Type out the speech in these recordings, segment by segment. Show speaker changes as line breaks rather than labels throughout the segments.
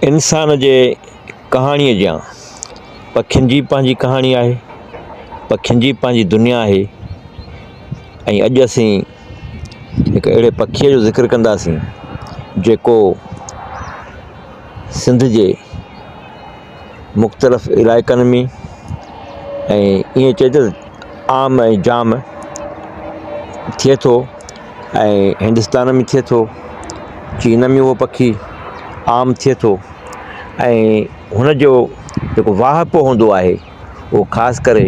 انسان جي ڪهاڻيء جيان پکين جي به پنهنجي ڪهاڻي آهي، پکين جي به پنهنجي دنيا آهي ۽ اڄ اسين هڪ اهڙي پکيء جو ذڪر ڪنداسين جيڪو سنڌ جي مختلف علائقن ۾ ۽ ائين چئجي ته عام ۽ جام ٿئي ٿو ۽ هندستان ۾ ٿئي ٿو چين ۾ اهو پکي عام ٿئي ٿو ۽ هن جو جيڪو واهپو هوندو آهي اهو خاص ڪري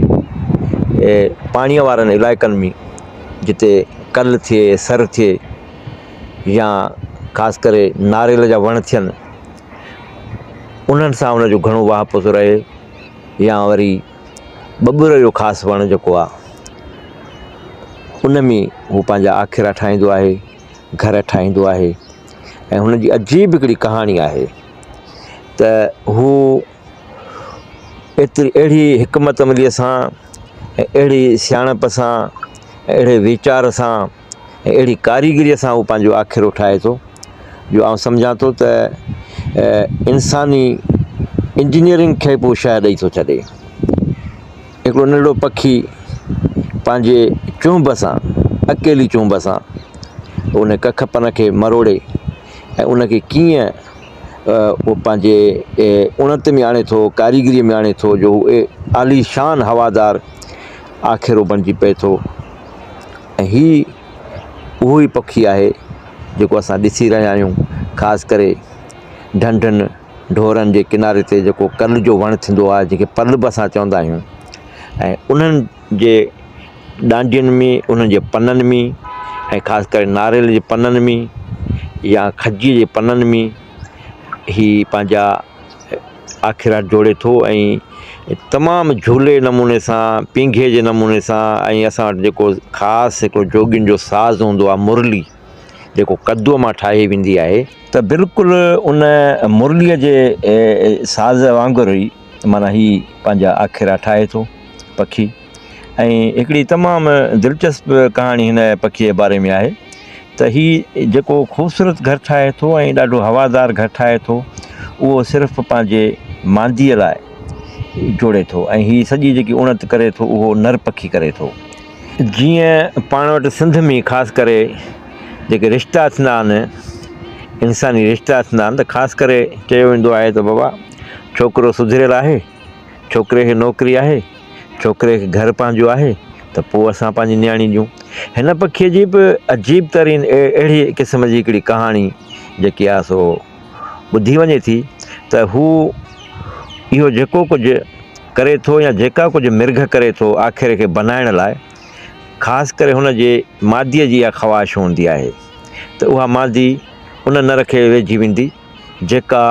پاڻيءَ وارن علائقن ۾ جتي ڪل ٿئي سر ٿئي يا خاص ڪري ناريل جا وڻ ٿين انهن سان ان جو گهڻو واهپو ٿو رهي يا وري ٻٻر جو خاص وڻ جيڪو آهي ان ۾ هو پنهنجا آکيرا ٺاهيندو آهي گهر ٺاهيندو آهي ۽ هن جي عجيب هڪڙي ڪهاڻي آهي ته هو ايتري اهڙي حڪمت عمليءَ سان ۽ اهڙي سياڻپ سان اهڙي ويچار سان ۽ اهڙي ڪاريگريءَ سان هو پنهنجو آکيرو ٺاهي ٿو جو آئون سمجهان ٿو ته انساني انجنيئرنگ کي به شيءِ ڏئي ٿو ڇڏي. هڪڙو ننڍڙو پکي پنهنجي چهنب سان اڪيلي چهنب سان ان ڪک پن کي مروڙي ۽ ان کي ڪيئن اهو پنهنجي اڻت ۾ آڻي ٿو ڪاريگريءَ ۾ آڻي ٿو جو اهي عاليشان هوادار آکيرو بڻجي پئي ٿو. ۽ هي اهو ئي پکي آهي جيڪو اسان ڏسي رهيا آهيون خاص ڪري ڍنڍن ڍورن جي ڪناري تي جيڪو ڪل جو وڻ ٿيندو آهي جنهن کي پل به اسان چوندا آهيون ۽ انهن جي ڏانڊين ۾ انهن جي پنن ۾ ۽ خاص ڪري ناريل جي پنن ۾ يا کجيءَ جي پنن ۾ هي پنهنجا آکيرا جوڙي ٿو ۽ تمام جهولي نموني سان پينگهي جي نموني سان ۽ اسان وٽ جيڪو خاص هڪڙو جوڳين جو ساز هوندو آهي مرلي جيڪو ڪدوءَ مان ٺاهي ويندي آهي ته بلڪل ان مرليءَ جي ساز وانگر ئي معنيٰ هي پنهنجا آکيرا ٺاهي ٿو پکي ۽ هڪڙي تمام دلچسپ ڪهاڻي هن پکيءَ جي باري ۾ آهي ته هي جيڪو خوبصورت گهر ٺاهي ٿو ۽ ڏاڍو هوادار گهر ٺاهي ٿو اهو صرف پنهنجي مانديءَ لاءِ جوڙي ٿو ۽ هي سڄي جيڪي اڻت ڪري ٿو اهو نر پکي ڪري ٿو. جيئن پاڻ وٽ سنڌ ۾ خاص ڪري جيڪي رشتا ٿيندا آهن انساني رشتا ٿيندا آهن ته خاص ڪري چيو ويندو آهي ته بابا ڇوڪرو سڌريل آهي ڇوڪري کي نوڪري آهي ڇوڪري کي گهر پنهنجو آهي ته پوء اسان پنهنجي نياڻي ڏيون. هن پکيء جي به عجيب ترين اهڙي قسم جي هڪڙي ڪهاڻي جيڪي آهي سو ٻڌي وڃي ٿي ته هو اهو جيڪو ڪجهه ڪري ٿو يا جيڪا ڪجهه مرگهه ڪري ٿو آکيري کي بنائڻ لاء خاص ڪري هن جي ماديء جي اها خواهش هوندي آهي ته اها مادي ان نر کي ويجهي ويندي جيڪا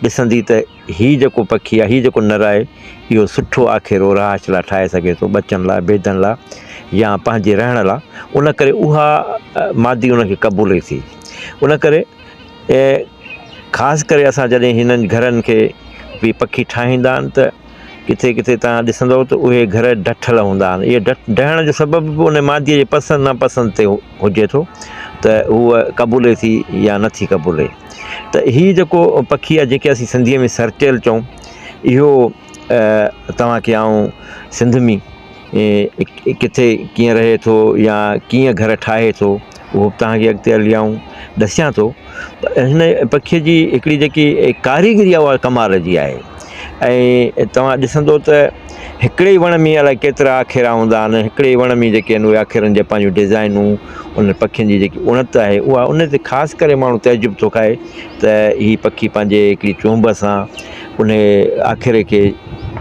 ڏسندي ته هي جيڪو پکي آهي، هي جيڪو نر آهي، اهو سٺو آکيرو رهائش لاء ٺاهي سگهي ٿو، ٻچن لاء، بيدن لاء يا پنهنجي رهڻ لاء، ان ڪري اها مادي ان کي قبولي ٿي. ان ڪري خاص ڪري اسان جڏهن هنن گهرن کي به پکي ٺاهيندا آهن ته ڪٿي ڪٿي توهان ڏسندؤ ته اهي گهر ڊٺل هوندا آهن. اهي ڊهڻ جو سبب به ان ماديء جي پسند ناپسند تي هجي ٿو ته هوء قبولي ٿي يا نٿي قبولي. ته هي جيڪو پکي آهي جنهن کي اسين سنڌيء ۾ سرٽيل چئون اهو توهان کي آئون سنڌ ۾ ڪٿي ڪيئن رهي ٿو يا ڪيئن گهر ٺاهي ٿو اهو به توهان کي اڳتي هلي آئون ڏسيان ٿو پر هن پکيء جي هڪڙي جيڪي ڪاريگري آهي اها ڪمال جي آهي ۽ توهان ڏسندو ته هڪڙي ئي وڻ ۾ الائي ڪيترا آکيرا هوندا آهن هڪڙي ئي وڻ ۾ جيڪي آهن اهي آکيرن جا پنهنجون ڊزائنون انهن پکين جي جيڪي اڻت آهي اها ان تي خاص ڪري ماڻهو تعجب ٿو کائي ته هي پکي پنهنجي هڪڙي چهنب سان ان آکيري کي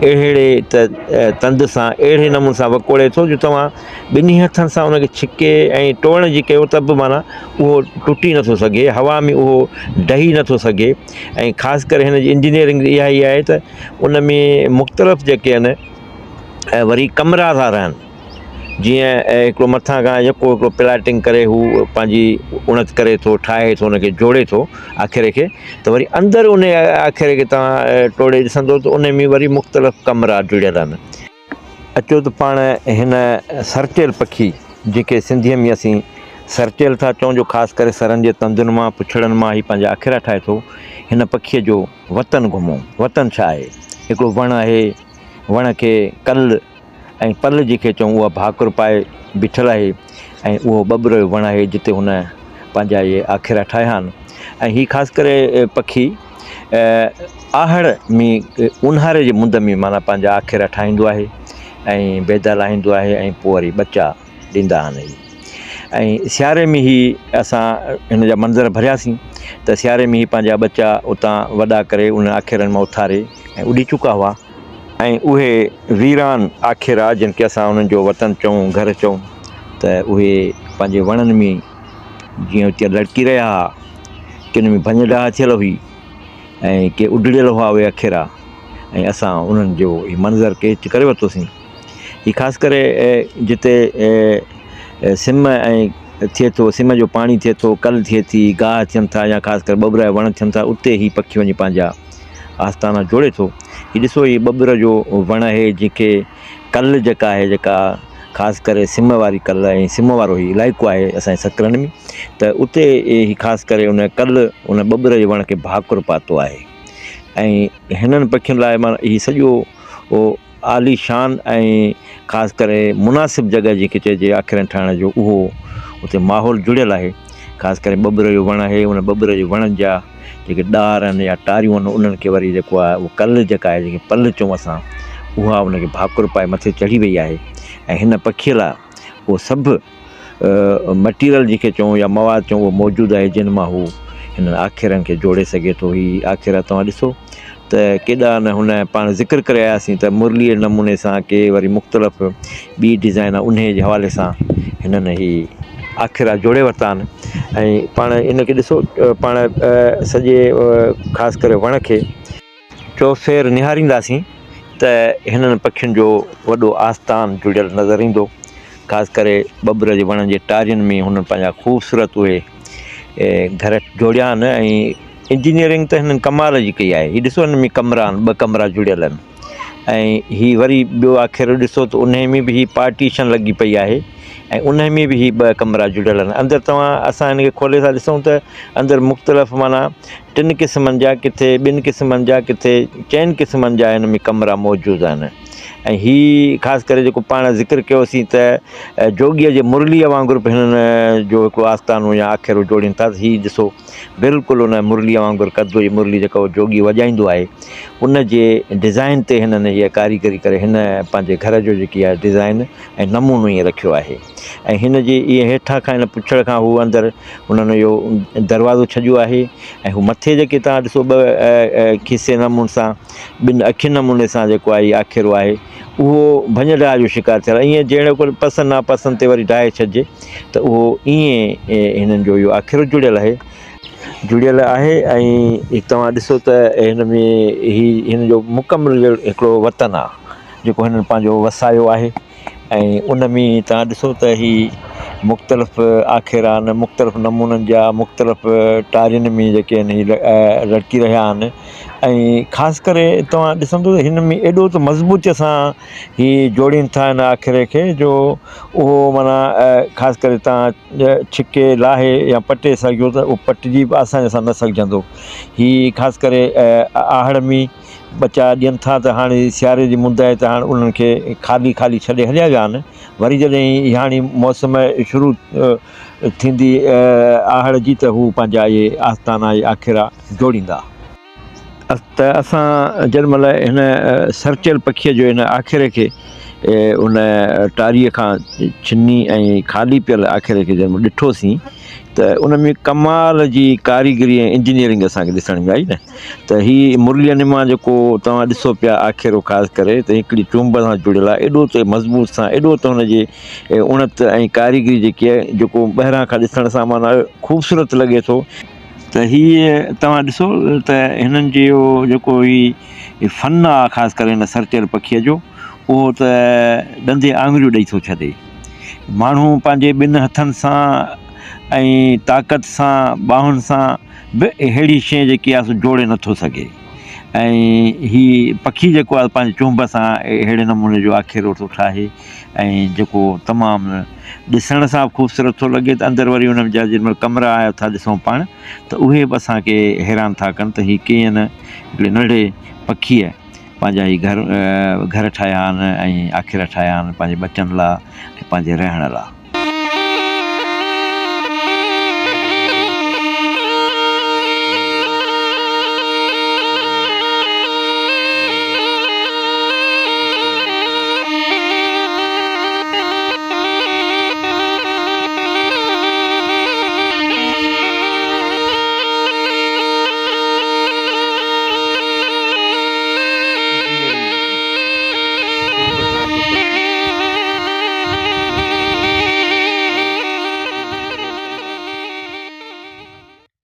اهڙي ته تند سان اهڙي نموني سان وڪوڙي ٿو جو توهان ٻنهي هٿن سان ان کي ڇڪي ۽ ٽوڙڻ جي ڪيو ته به معنيٰ اهو ٽٽي نٿو سگهي هوا ۾ اهو ڊهي نٿو سگهي ۽ خاص ڪري هن جي انجنيئرنگ اها ئي آهي ته ان ۾ مختلف جيڪي آهن ۽ وري ڪمرا ٿا رهن جيئن هڪڙو مٿان کان يڪو هڪڙو پلاٽنگ ڪري هو پنهنجي اڻت ڪري ٿو ٺاهي ٿو ان کي جوڙي ٿو آکيري کي ته وري اندر ان آکيري کي توهان ٽوڙي ڏسندو ته ان ۾ وري مختلف ڪمرا جڙيل آهن. اچو ته پاڻ هن سرٽيل پکي جنهن کي سنڌيء ۾ اسين سرچيل ٿا چئون جو خاص ڪري سرن جي تندن مان، پڇڙن مان هي پنهنجا آکيرا ٺاهي ٿو. هن پکيء جو وطن گهمو. وطن ڇا آهي؟ هڪڙو وڻ آهي، وڻ کي ڪل ۽ پل جنهن کي چئون اها ڀاڪر پائي بيٺل آهي ۽ اهو ٻٻر جو وڻ آهي جتي هن پنهنجا اهي آکيرا ٺاهيا آهن ۽ هي خاص ڪري پکي آهڙ ۾ اونهاري جي مند ۾ معنيٰ پنهنجا آکيرا ٺاهيندو آهي ۽ بيدا لاهيندو آهي ۽ پوء وري ٻچا ڏيندا آهن هي ۽ سياري ۾ هي اسان هن جا منظر ڀرياسين ته سياري ۾ هي پنهنجا ٻچا اتان وڏا ڪري انهن آکيرن مان اٿاري ۽ اڏي چڪا هئا ۽ اهي ويران آکيرا جن کي اسان انهن جو وطن چئون گهر چئون ته اهي پنهنجي وڻن ۾ جيئن اتي لڙڪي رهيا هئا ڪن ۾ ڀڃ ڊاهه ٿيل هئي ۽ ڪي اڊڙيل هئا اهي اکيرا ۽ اسان انهن جو هي منظر ڪيچ ڪري ورتوسين هي خاص ڪري جتي سم ۽ ٿئي ٿو سم جو پاڻي ٿئي ٿو ڪل ٿئي ٿي گاهه ٿين ٿا يا خاص ڪري ٻٻر جا وڻ ٿين ٿا اتي هي پکي وڃي پنهنجا آستانا جوڙي ٿو هي ڏسو هي ٻٻر جو وڻ آهي جنهن کي ڪل جيڪا آهي جيڪا خاص ڪري سم واري ڪل ۽ سم وارو هي علائقو آهي اسانجي سڪرن ۾ ته اتي هي خاص ڪري ان ڪل ان ٻٻر جي وڻ کي ڀاڪر پاتو آهي ۽ هنن پکين لاء معنيٰ هي سڄو عالي شان ۽ خاص ڪري مناسب جڳهه جنهن کي چئجي آکيرن ٺاهڻ جو اهو اتي ماحول جڙيل آهي خاص ڪري ٻٻر جو وڻ آهي ان ٻٻر جي وڻن جا جيڪي ڏار آهن يا ٽاريون آهن انهن کي وري جيڪو آهي اهو ڪل جيڪا آهي جنهن کي پل چئون اسان اها ان کي ڀاڪر پائي مٿي چڙهي وئي آهي ۽ هن پکيء لاء اهو سڀ مٽيريل جنهن کي چئون يا مواد چئون اهو موجود آهي جن مان هو هنن آکيرن کي جوڙي سگهي ٿو. هي آکيرا توهان ڏسو ته ڪيڏا نه هن پاڻ ذڪر ڪري آياسين ته مرليء نموني سان ڪي وري مختلف ٻي ڊزائين انهيء جي حوالي سان هنن هي آکيرا جوڙي ورتا آهن ۽ پاڻ ان کي ڏسو پاڻ سڄي خاص ڪري وڻ کي چوڦير نهارينداسين ته هنن پکين جو وڏو آستان جڙيل نظر ايندو. خاص ڪري ٻٻر جي وڻن جي ٽارين ۾ هنن پنهنجا خوبصورت اهي گهر جوڙيا آهن ۽ انجنيئرنگ ته هنن ڪمال جي ڪئي آهي. هي ڏسو هن ۾ ڪمرا آهن، ٻه ڪمرا جڙيل آهن ۽ هي وري ٻيو آکيرو ڏسو ته انهي ۾ به هي پارٽيشن لڳي پئي آهي ۽ انهي ۾ به هي ٻه ڪمرا جڙيل آهن. اندر توهان اسان هن کي کولي ٿا ڏسون ته اندر مختلف معنيٰ ٽن قسمن جا، ڪٿي ٻن قسمن جا، ڪٿي چئن قسمن جا هن ۾ ڪمرا موجود آهن ۽ هي خاص ڪري جيڪو پاڻ ذڪر ڪيوسين ته جوڳيء جي مرليء وانگر به هنن جو هڪڙو آستانو يا آکيرو جوڙين ٿا ته هي ڏسو بلڪل ان مرليء وانگر قد جي مرلي جيڪا جوڳي وڄائيندو آهي ان جي ڊزائن تي هنن هيء ڪاريگري ڪري هن پنهنجي گهر جو جيڪي آهي ڊزائن ۽ نمونو ائين رکيو آهي ۽ هن جي ائين هيٺان کان هن پڇڙ کان هو اندر انهن اهو دروازو ڇڏيو آهي ۽ هو مٿي جيڪي توهان ڏسو ٻه کيسي نموني سان ٻن اکين نموني سان جيڪو آهي آکيرو آهي اهو ڀڃ ڊاهه جو شڪار ٿيل آهي ائين جهڙو ڪو پسند ناپسند تي وري ڊاهي ڇڏجي ته اهو ائين هنن جو اهو آکيرو جڙيل آهي جڙيل آهي ۽ توهان ڏسو ته هن ۾ هي هن جو مڪمل هڪڙو وطن آهي جيڪو هنن پنهنجو وسايو آهي ۽ ان ۾ توهان ڏسو ته هي مختلف آکيرا آهن مختلف نمونن جا مختلف ٽارين ۾ جيڪي آهن هي لڙڪي رهيا آهن ۽ خاص ڪري توهان ڏسندو ته هن ۾ ايڏو ته مضبوطي سان هي جوڙين ٿا هن آکيري کي جو اهو معنيٰ خاص ڪري توهان ڇڪي لاهي يا پٽي سگهجو ته اهو پٽجي به آساني سان نه سگهجندو هي خاص ڪري آهڙ ۾ ٻچا ڏين ٿا ته هاڻي سياري جي مند آهي ته هاڻ انهن کي خالي خالي ڇڏي هليا ويا آهن وري جڏهن هاڻي موسم شروع ٿيندي آهڙ جي ته هو پنهنجا اهي آستانا اهي آکيرا جوڙيندا. ته اسان جنهن مهل هن سرچيل پکيء جو هن آکيري کي ان ٽاريء کان ڇني ۽ خالي پيل آکيري کي جنهن مهل ڏٺوسين ته ان ۾ ڪمال جي ڪاريگري ۽ انجنيئرنگ اسان کي ڏسڻ ۾ آئي نه ته هي مرليء نما جيڪو توهان ڏسو پيا آکيرو خاص ڪري ته هڪڙي چونب سان جڙيل آهي ايڏو ته مضبوط سان ايڏو ته هن جي اڻت ۽ ڪاريگري جيڪي آهي جيڪو ٻاهران کان ڏسڻ سان معنيٰ خوبصورت لڳي ٿو ته هي توهان ڏسو ته هنن جو جيڪو هي فن آهي خاص ڪري هن سرچيل پکيء جو اهو ته ڏندي آڱريون ڏئي ٿو ڇڏي. ماڻهو پنهنجي ٻن هٿن سان ۽ طاقت سان ٻانهن سان به اهڙي شيء جيڪي آهي سو جوڙي نٿو سگهي ۽ هي پکي جيڪو آهي پنهنجي چهنب سان اهڙي نموني جو آکيرو ٿو ٺاهي ۽ جيڪو تمام ڏسڻ سان به خوبصورت ٿو لڳي ته اندر وري ان جا جن مهل ڪمرا آيا ٿا ڏسون پاڻ ته اهي به اسان کي حيران ٿا ڪن ته هي ڪيئن نه هڪڙي ننڍڙي پکيء پنهنجا هي گهر گهر ٺاهيا آهن ۽ آکيرا ٺاهيا آهن پنهنجي ٻچن لاء ۽ پنهنجي رهڻ لاء.